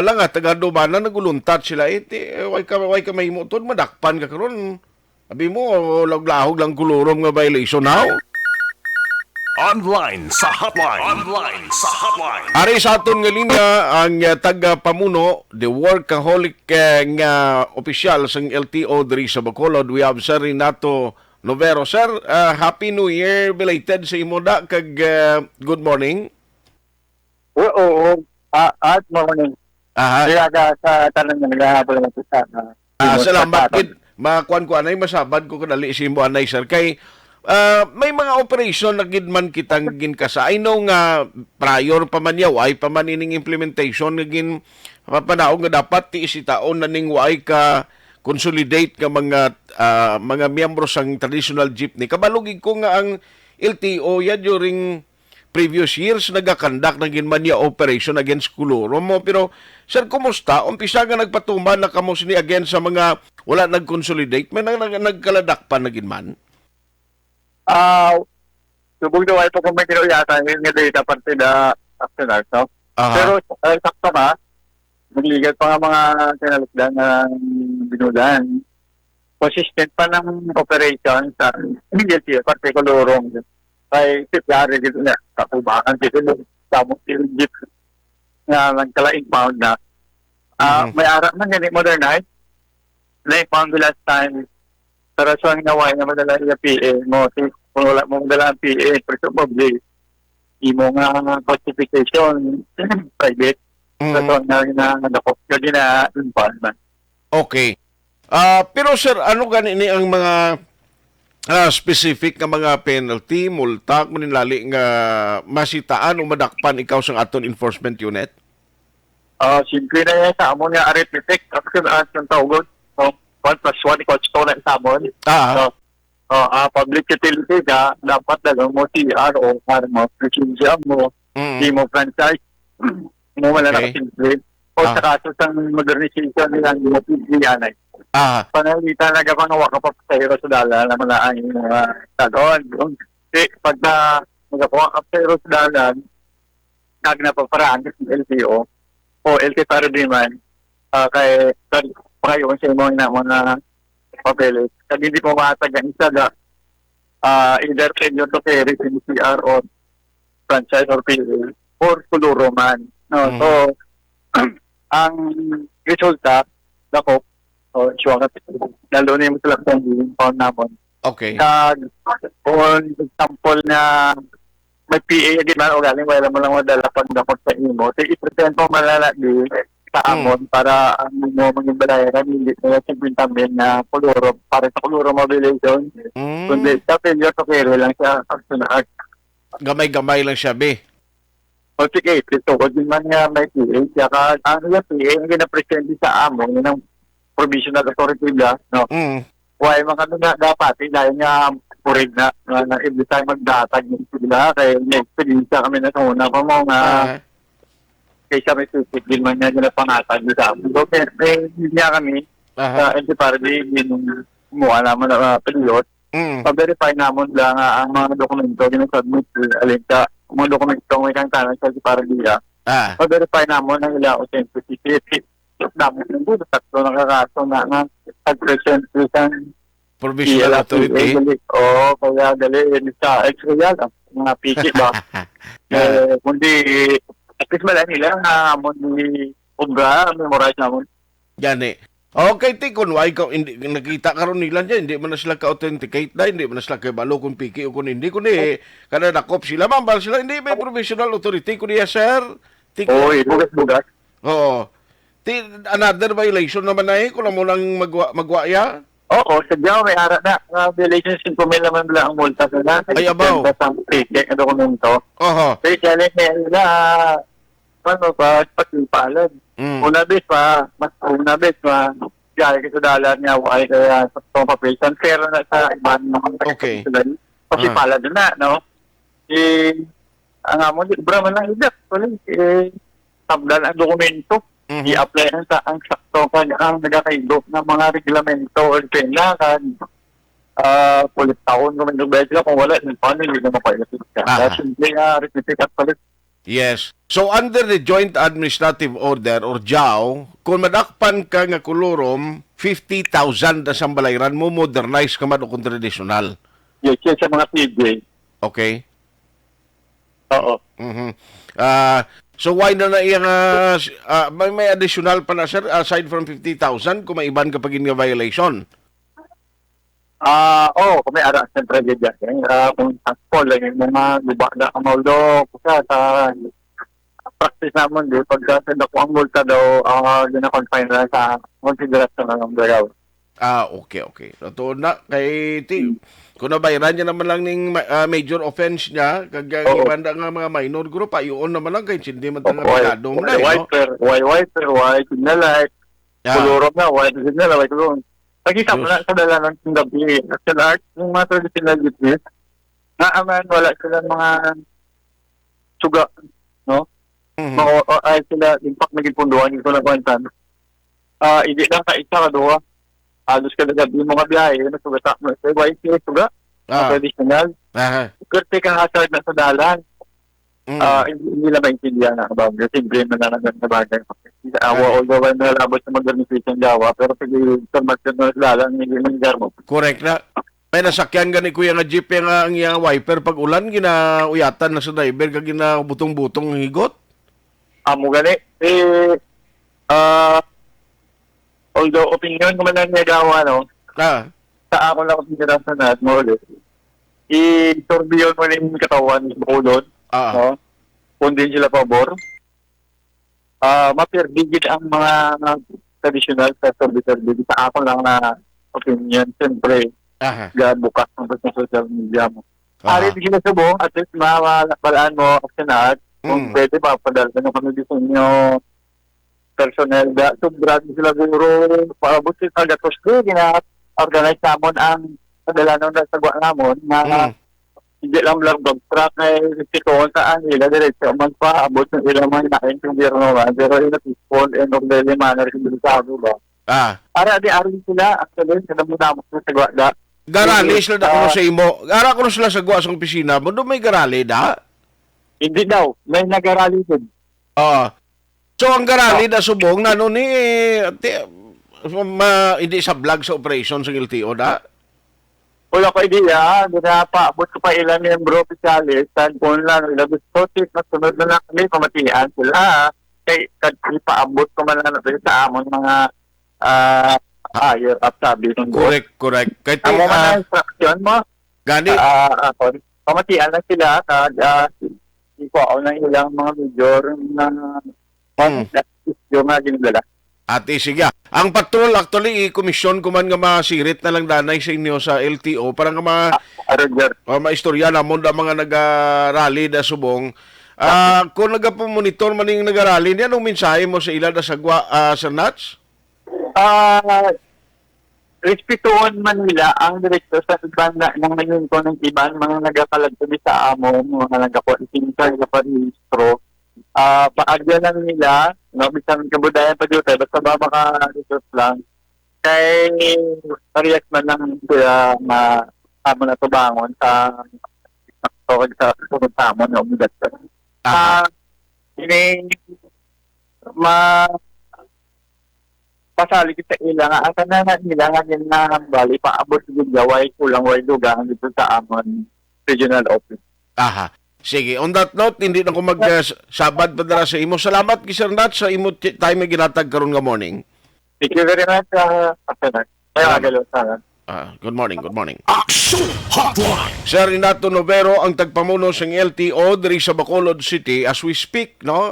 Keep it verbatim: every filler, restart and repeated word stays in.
Wala nga, taga Dumana, naguluntat sila. Eh, ti, eh, way ka, way ka mahimo, tod, madakpan ka karon. Abi mo, lahog-lahog lang kulurom nga violation, how? Online sa hotline. Online sa hotline. Ari sa aton nga linya ang, uh, taga-pamuno, the workaholic, uh, nga opisyal sang L T O diri sa Bacolod. We have Sir Renato Novero. Sir, uh, Happy New Year belated sa imo da, kag, uh, good morning. Oo, oo. Ah, at morning. Aha. Kaya ka sa tanan nga naghahabol naman sa, ah, Ah, salamat sa gid. Makuan ko anay, masabad ko kadali si imo anay, sir. Kay, ah, may mga operasyon na gid man kitang ginkasa. I know nga prior pa man niya, way pa man ining implementation nga gin papanaog nga dapat tiis itaon na ning way ka consolidate nga mga, ah, mga miyembro sang traditional jeepney. Kabalo gid ko nga ang L T O ya during previous years nagakandak na gid man niya operation against Kulurom mo. Pero, sir, kumusta? Umpisa nga nagpatuman na kamo sini against sa mga wala nag-consolidate, may nag-, nag-, nagkaladakpan na gid man? Ah, subong daw ay pa kung may kinuyatan, yun nga data parte na actioners, no? Aha. Pero, ah, sakto ka, nagligat pa nga mga kinalukdan na binulan. Consistent pa ng operation sa L T O, particularong kay Secretary dito na katubangan dito ng samong Philippines na nagkalaing pound na. Ah, Mhm. May ara man gani modernize. Na pound last time. Sa rason nga wala na madala yung P A mo. Si, kung wala mo madala ang P A, presumably, imo nga classification, private. Mhm. Rason nga na, na, na, na, na, na, Okay. Ah, pero sir, ano gani ni ang mga, ah, specific nga mga penalty, multa, kung nilali nga masitaan o madakpan ikaw sang aton enforcement unit? Ah, simple na yan sa amon nga arithmetic. Actually, ah, ang tawgon, no? One plus one equals two na sa amon. Ah. So, oh, ah, public utility ka, dapat na lang mo C R o R mo, lisensya mo, Mm. di mo franchise. Mo wala Okay. nakasimple. O Ah. sa kaso sang modernization nilang mo, yan ay. Ah. Panalita na ka pa nga wa ka pa pasahero sa dalan, naman na ang mga tagon. Di, pagka magakuha ka pasahero sa dalan, kag napaparaan sa L T O o L T F R D man, ah, kay, kag pakayon sa imong na mga papeles. Kag hindi mo matag ang isa ga, ah, either failure to carry sa C R or franchise or P L or Kulurom man. No? Mhm. So, ang resulta, dako, o, sure ka, lalo na yung sila kung yung pound namon. Okay. Kag, kung example nga may P A, di man, o galing, wala mo lang madala pag dapat sa imo. So, i-present mo malala di sa Mm. amon para ang mo maging bayaran, hindi na yung fifty mil na Kulurom, para sa Kulurom Mobilization. Mm. Kundi sa failure to carry lang siya, ang sunod. Gamay-gamay lang siya, be. O sige, ito ko din man nga may P A. Siya ka, ang iya P A, ang ginapresente sa amon, yun ang provisional authority ba, no? Mm. Why man kami nga dapat, eh, dahil nga purig na, nga, nga every time magdatag ng sila, kaya may experience kami na sa una pa mo nga, Ah. kaysa may susit din man nga ginapangatag sa amin. So, may, may, yun nga kami, Aha. sa N T P R D, yung kumuha naman na, ah, pilot, Mm. pa-verify namon lang nga ang mga dokumento ginasubmit, eh, alin ka, mga dokumento may kang tanan sa N T P R D, ah. Ah. Pa-verify namon ang ila authenticity. Damo ng gulo, tatlo na kakaso na nga nag-present sa Provisional P L R P A, authority? Gali. Oo, kaya gali, sa X-ray yan, ang mga piki ba? Ah. Eh, kundi, at least wala nila nga mo ni obra, memorize namon. Gani. Okay, ti, kung why ka, hindi, nakita karon nila niya, hindi man na sila ka-authenticate na, hindi man na sila kay balo kung piki o kung hindi, kundi, kada dakop sila, mambal sila, hindi may provisional authority, kundi, yes, sir. Ti, Oy, bugas-bugas. Oo. Ti, another violation naman na eh, kung amo lang magwa, magwa ya. Oo, sadya may ara na. Nga violation, singko mil naman lang ang multa sa na. Ay, abaw. Sa peke nga dokumento. Oho. Kaya siya lang may na, ano, pa, pa, palad. Mm. Una bes pa, mas una bes pa, gaya ka sa dalan nga, wala kaya sa tong papel. Transfer na sa iban naman. Okay. Kasi Ah. palad na, no? Eh, ang amo, di, bra man lang, idak, wala, eh, tablan ang dokumento. Mhm. I-apply ang sa, ang sakto kag ang nagakaigo nga mga reglamento or pena kag, ah, pulit taon kung may nagbayad sila. Kung wala, yung paano, hindi naman kayo nasita. Aha. Kaya simple nga, rectificat palit. Yes. So, under the Joint Administrative Order or JAO, kung madakpan ka nga kolorum, fifty thousand na sang balayran mo, modernize ka man o kung tradisyonal. Yes, yes, sa mga P J. Okay. Oo. Mhm. Ah, so why na na iya nga, ah, may, may additional pa na, sir, aside from fifty thousand kung may iban ka pa gid nga violation? Ah, oo, kung may ara, siyempre, gid yan. Eh, ah, kung example, lang yung mga guba na ang Mauldo, kusa sa practice naman, di, pagka sa dako ang multa daw, ah, gina-confine na sa konsiderasyon ng Gagaw. Ah, okay, okay. Totoo na, kay ti, Hmm. Kung nabayran niya naman lang ning ma-, ah, major offense niya, kag, ah, Oo. Iban na nga mga minor group, ayuon naman lang kay hindi man ta nga Oo, pigado why, man na, eh, no? Wiper, why wiper, why signal light, Ah. Kolorum na, why signal, why kolorum. Pagkita mo Yes. na sa dalanan ng gabi, sa lahat, yung mga traditional business, nga aman, wala silang mga suga, no? Mhm. Mao, o, ay sila, in fact, naging punduan ko na kwantan. Ah, hindi lang ka isa ka duha. Halos kada gabi mo nga biyahe, nasuga sa, sa Y T, suga, Ah. Traditional. Aha. Kerte ka hazard na sa dalan. Mm. Ah, hindi, hindi na maintindihan na about the same green na nanagan sa bagay. Awa, Ay. Although wala nalabot sa modernization daw, ah, pero sige, sa market na dalan, hindi man garbo. Correct na. May nasakyan gani, kuya, nga jeep nga ang iyang wiper pag ulan, ginauyatan na sa driver, kag ginabutong-butong ang higot. Amo gani. Eh, ah, although opinion ko man lang niya gawa, no? Ah. Sa ako lang opinion sa nat, more or less. I-surveyon mo ning katawan sa Bacolod, Ah. no? Kung din sila pabor. Ah, mapirdi gid ang mga traditional sa survey-survey. Sa ako lang na opinion, siyempre, Aha. gabukas mo sa social media mo. Aha. Ari di sila subong, at least ma-, ma-, balaan mo, action na, kung Mm. pwede ba, padala na kami di sa inyo personnel. Da, sobra di sila guro, paabot sa gatos di, gina-organize namon ang padala ng sa gwa namon, nga Mm. hindi lang lang bag truck ay respetuhon sa ang ila, diretso magpaabot ng ilang mga inain kung di rin naman. Pero in a peaceful and orderly manner, hindi sa ba? Ah. Para di aron sila, actually, sa damo-damo sa sagwa da. Garali Hindi, sila na kuno ah, sa imo. Ara kuno sila sa gwa sa opisina mo. Doon may garali da? Hindi daw. May nagarali din. Ah. So, ang garali Oh. na subong, nano ni, ti-, ma-, hindi sa vlog sa operation sa L T O da? Wala ko idea. Ginapaabot ko pa ilang miyembro, opisyalis, sa kung lang, ilang gusto, sis, masunod na lang kami, pamatian sila. Kay, kad-, ipaabot ko man lang natin sa amon mga, ah, higher up, sabi ng boss. Correct, correct. Kay ti-, Amo man ah, ang instruction mo. Gani. Ah, ako, pamatian lang sila, kag, ah, ikuha ko ng ilang mga major na Hmm. yung nga ginadala. Ate, sige. Ang patrol, actually, i-commission ko man nga masirit na lang danay sa inyo sa L T O para nga ma-, Ah, Roger. o, maistorya namon da mga naga-rally da subong. Ah, kung nagapamonitor man ning naga-rally, ni anong mensahe mo sa ila da sa gwa-, ah, Sir Nats? Ah, respetuhon man nila ang direkta sa iban na, ng naging ko ng iban, mga nagakalag sa di sa amo, mga nagkakuha, isinta, nagkaparehistro. Ah, paagyan lang nila, no, bisan kabudayan pa dito, basta ba maka-resource lang. Kay parehas man lang sila nga amo na tubangon sa, sa, sa, sa, sa amo na umidad. Aha. Ah, ini, ma-, pasalig sa ila nga, asa na na nila nga ginahambal, ipaabot gid nga way kulang, way dugang dito sa amon regional office. Aha. Sige, on that note, hindi na ko mag, uh, sabad pa dira sa imo. Salamat kay Sir Nat sa imo ti-, time nga ginatag karon nga morning. Thank you very much, uh, Pastor Nat. Kaya Salamat. Galo, salamat. Ah, good morning, good morning. Action Hotline. Sir Renato Novero ang tagpamuno sang L T O diri sa Bacolod City as we speak, no?